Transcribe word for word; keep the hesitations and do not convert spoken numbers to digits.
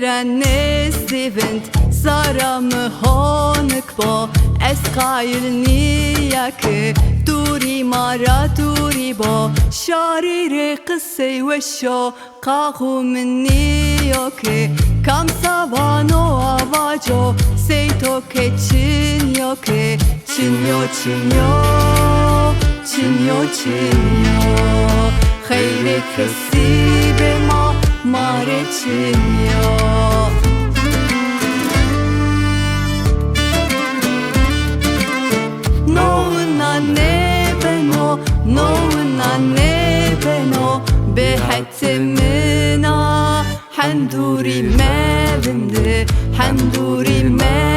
Ra nêzî vind, zara mi honik bo. Ez qayil nîya ke dûrî ma ra dûrî bo. Şarî rê qisey weş o, qaxû mi nîyo ke kam sa vano a vaco, sey to ke çin yo ke. Çin yo, çin yo, çin yo, çin yo. Xeyrê kesî bê ma, ma rê çin yo. No wina nêbeno, no wina nêbeno, bê hetê min a. Hendûrî mevinde, hendûrî me